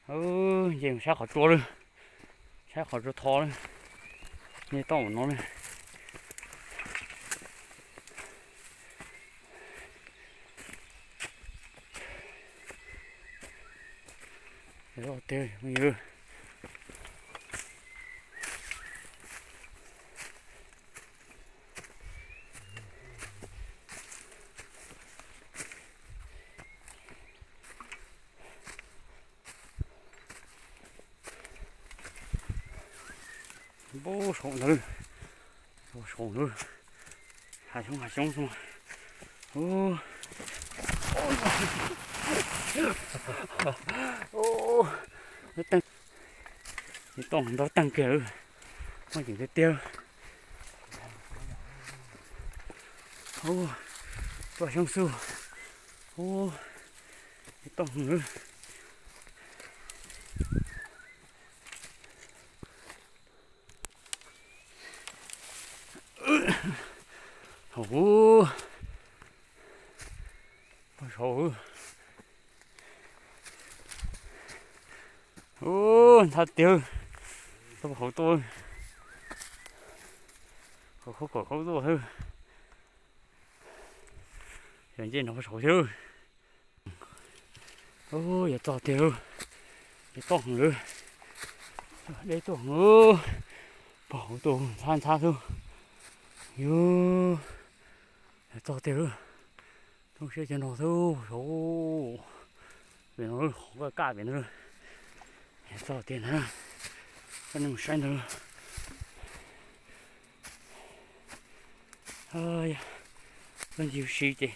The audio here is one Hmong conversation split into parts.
Nce saib qhov tsua lawm, saib qhov tsua tho lawm, nce toj mus no lawm. Npau saum ntawd, saum ntawd, hav xyoob hav xyoob xwb. Ub, teeb, toj nrov teeg kiag, muaj ceem tiag tiag. Ub, tuaj xyoob xwb. Ub, toj. Ub, pog saud. Ub, ntxhab tiag, tuaj pog hauv tuaj, kom khaub kom khaub tuaj xwb. Yog ncej no pog saud xwb. Ub, yuav txog tiag, yuav txog lawm, deb tuaj, pog hauv tuaj ntxhab ntxhab xwb. Yuav, yuav txog tiag, zoo siab cov no xwb saud. Pem no qhov kaj kaj pem ntawd, yuav txog tiag ntag, koj nej mus saib ntawd. Yog ncig si ces,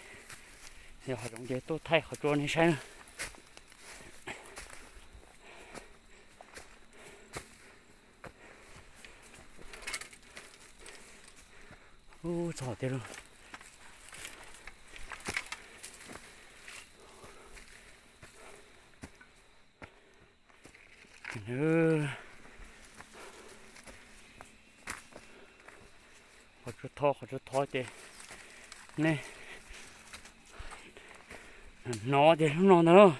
yog hav zoov ces tuaj thaij qhov tsua nej saib na. Ub, txog tiag lauj. Qhov tsua tho, qhov tsua tho ces nej hnov ces hnub no ntag.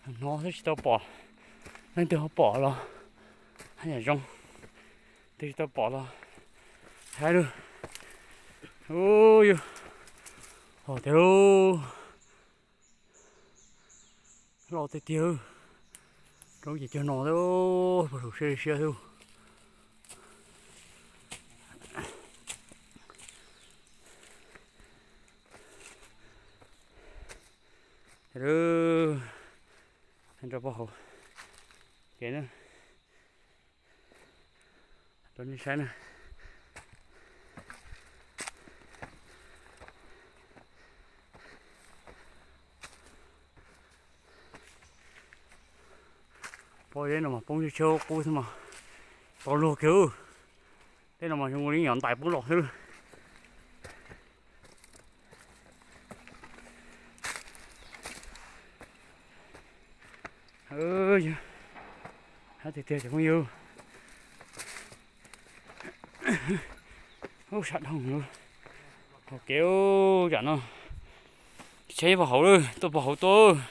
Hnov xwb tsis tau pom, leej twg ho pom los haj yam zoo, twg tsis tau pom los saib lawm. Ub, yog hos tiag lauj, loj tiag tiag, roob ces cog no xwb, pog saud siab siab xwb. Nrog pog hauv ces na, rau nej saib na. Pob zeb no mas poob tshiab tshiab qub xwb mas, tau luag kiag. Tej no mas zoo li nyuam ntais poob los xwb. Yog, hab tiag tiag cov phooj ywg. Ub, sab dhau, hauv kev, tsam no tsheb pog hauv lawm, tuaj pog hauv tuaj,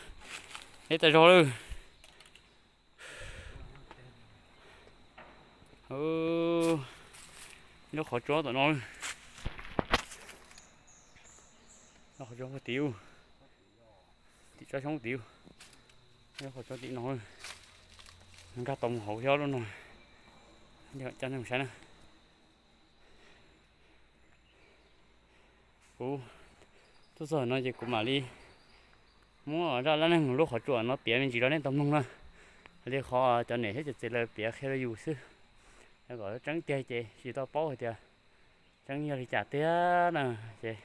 deb tas zog lawm. Lub qhov tsua tom no, lub qhov tsua tim, tim tsob xyoob tim, lub qhov tsua tim no, nkag tau mus hauv xyov lub no, coj nej mus saib na. Kuv tuaj txog no ces kuv mam li muab zaj dab neeg lub qhov tsua no piav me ntsis rau nej tau mloog na. Li qhov cov niam thiab cov txiv lawv piav qhia rau yus xwb, kom tseeb tiag ces tsis tau paub hais tias tseeb yog li cas tiag na. Ces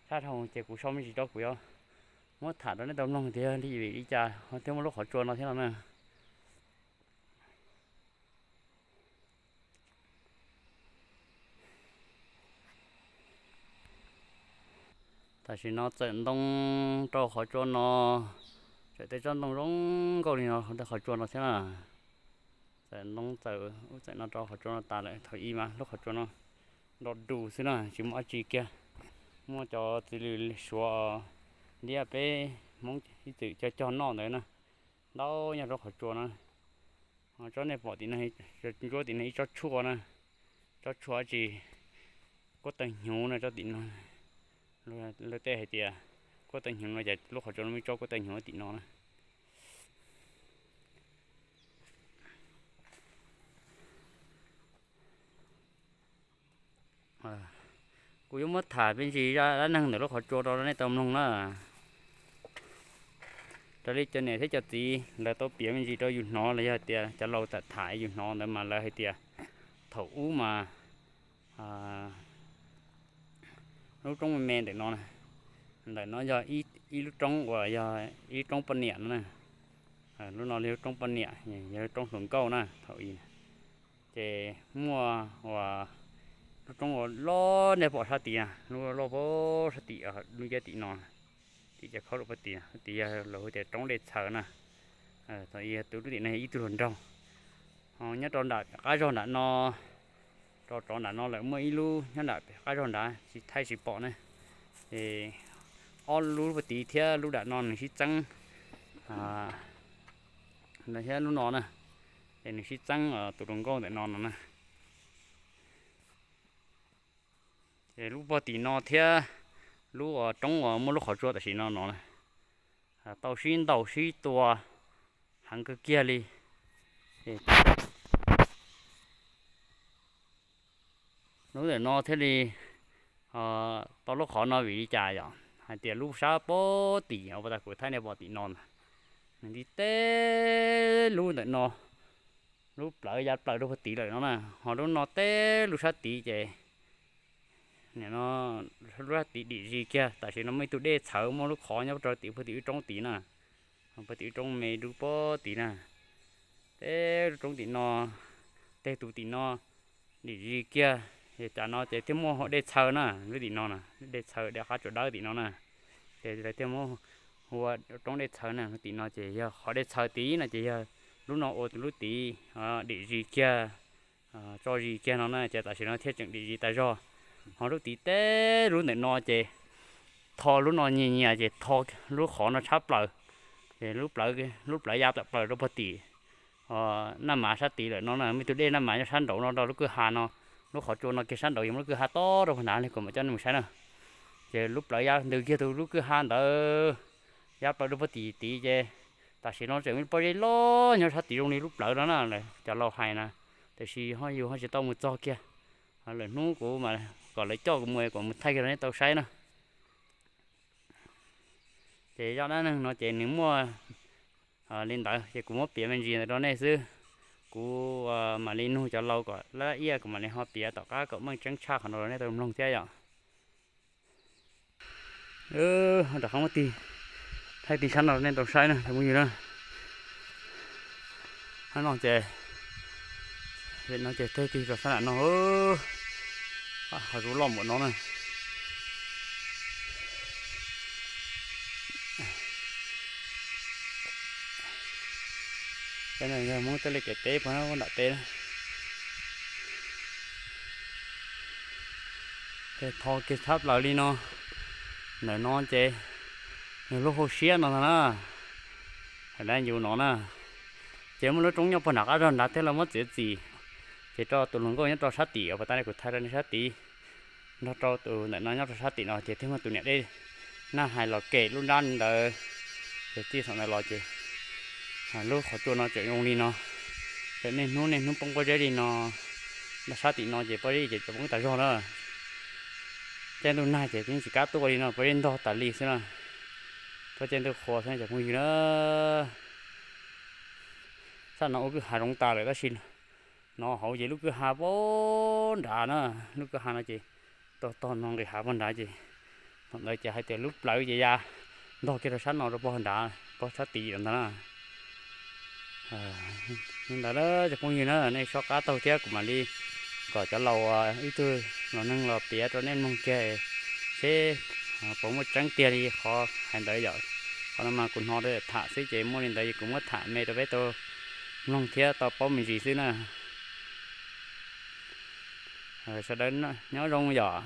sab dhau ces kuv sau me ntsis rau kuv yuav muab tham rau nej tau mloog tias li vim li cas ho thiaj muaj lub qhov tsua no thiab no na. Tam sim no txawm ntoo rau qhov tsua no, txawm tej tsob ntoo zoo nkauj li no hauv tej qhov tsua no thiab na. Txawm ntoo txawm ub txawm no rau qhov tsua no tas lawm. Thaum ub mas lub qhov tsua no nrov dus xwb na, tsis muaj dab tsi kiag. Muaj cov txiv lws suav Liab peb Hmoob ib txwm cog cog noj ntawd na, ntau nyob rau qhov tsua no. Tsob nej pom tim no, ntsuab tim no ib tsob tshuaj na, tsob tshuaj tsis, kuab taw hnyuv no tsob tim no. Lawv tej hais tias kuab taw hnyuv no ces lub qhov tsua no muaj ib tsob kuab taw hnyuv tim no na. Kuv yuav muab tham me ntsis zaj dab neeg ntawm lub qhov tsua rau nej tau mloog na. Raws li cov niam thiab cov txiv lawv tau piav me ntsis rau yus hnov los yog tias cov laus tham tham yus hnov ntawd mas lawv hais tias thaum ub mas lub roob me me ntawm no, ntawm no yog ib lub roob uas yog ib roob poj niam no na. Lub no yog lub roob poj niam, yog lub roob hluas nkauj na thaum i. Ces muaj uas lub roob uas loj nej pom sab tid na, lub loj pem sab tim, lub ntiaj tim no, tim cov khaub rau pem tid, tid yog lawv hu tias roob Dej Txhaws na. Thaum i tus lub tim no yog ib tug hluas nraug. Nyob rau nram qab zog nram no, rau rov nram no lawm muaj ib lub nyob nram qab zog nrad tsis thaij tsis pom na. Es ob lub pem tid thiab lub nram no nws sib txeeb, thiab lub no na, es nws sib txeeb tus hluas nkauj ntawm no no na. Ces lub pem tim no thiab lub roob uas muaj lub qhov tsua tam sim no no tau sib ntaus sib tua heev kawg kiag li. Lub ntawm no thiaj li tau lub qhov no vim li cas yom, hais tias lub sab pem tim uas pas tas kuv thaij nej pom tim no ntag, nws nti teb lub ntawm no, lub plawv ya plaws rau pem tid lawm no na, ho lub no teb lub sab tid ces nim no lub sab tid dim zis kiag. Tam sim no muaj ib tug dej txhawv muaj lub qhov nyob rau tim pem tim wb roob tid na, pem tim wb roob me dub pem tid na. Teb lub roob tim no, tej tus tim no dim zis kiag, ces cas no ces thiaj muaj dej txhawv na, lub tim no na, dej txhawv dej qab tsuas dawb tim no na, ces lawv thiaj muab hu ua roob Dej Txhawv na. Lub tim no ces yog qhov dej txhawv tid no ces yog lub no ua tus lub tid dim zis kiag, tso zis kiag no na, ces tam sim no thiaj tseem dim zis tas zog. Ho lub tid teb lub ntawm no ces tho lub no nyias nyias ces tho lub qhov no tshab plaws, ces lub plawv ya tawm plaws rau pem tim Naj Mav sab tid lawm no na. Muaj ib tug dej Naj Mav nyob sab nraud no rau lub kwj ha no, lub qhov tsua no kiag sab nraud yuav muaj lub kwj ha tob rau pem nrad li kuv mam coj nej mus saib na. Ces lub plawv ya ntws kiag tus lub kwj ha ntawd, ya plaws rau pem tid tid ces tam sim no tseem muaj pob zeb loj nyob sab tid zoo li lub plawv no na, cov laus hais na, tiam sis ho yus ho tsis tau mus txog kiag. Lwm hnub kuv mam kom lawv coj kuv mus, kuv mus thaij kiag rau nej tau saib na. Ces zaj dab neeg no ces nws muaj li ntawd ces kuv muab piav me ntsis ntawd rau nej xwb. Kuv mam li nug cov laus kom lab iaj kuv mam li ho piav tom qab kom meej tseeb tshaj qhov no rau nej tau mloog thiab yom. Rov qab muab tig thaij tig sab no rau nej tau saib na cov phooj ywg na. Hab no ces, no ces thaij tig rau sab nram no, qhov zub loj npaum no na. Cov no yog Hmoob tej li kev teb puag nram teb na. Ces tho kiag tshab plaws li no, ntawm no ces yog lub hauv siab no ntag na, hais dab yus no na. Ces muaj lub roob nyob puag nram qab zog nrad thiab los muab txiav txim, ces rau tus hluas nkauj nyob rau sab tim uas pas tas kuv thaij rau nej sab tid, nrog rau tus ntawm no nyob rau sab tim no ces thiaj muaj tus niam dej Naj Hais los kem lub nrab ntawd. Ces txij thaum ntawd los ces lub qhov tsua no tseem zoo li no, tseem niaj hnub niaj hnub poob pob zeb li no. Nrog sab tim no ces pob zeb ces tseem poob tas zog na. Caij ntuj nag ces tsis kam tuaj li no, pob zeb ntog tas li xwb na. Tuaj caij ntuj qhua xwb cov phooj ywg na. Sab no ua kwj ha zoo tas lawm tab sis no hauv ces lub kwj ha puag nrad na, lub kwj ha no ces tog tog no nqis hav puag nrad ces thaum ntawd ces hais tias lub plawv ces ya ntog kiag rau sab no rau puag nrad puag sab tid ntag na. Li ntawd cov phooj ywg na, nej soj qab taug thiab kuv mam li kom cov laus ib tug los neeg los piav rau nej mloog kiag seb puas muaj tseeb tiag li qhov hais ntawd yom. Qhov no mas kuv hnov tham xwb ces muaj li ntawd kuv muab tham me rau peb tau mloog thiab tau paub me ntsis xwb na. Sawv daws nyob zoo yom.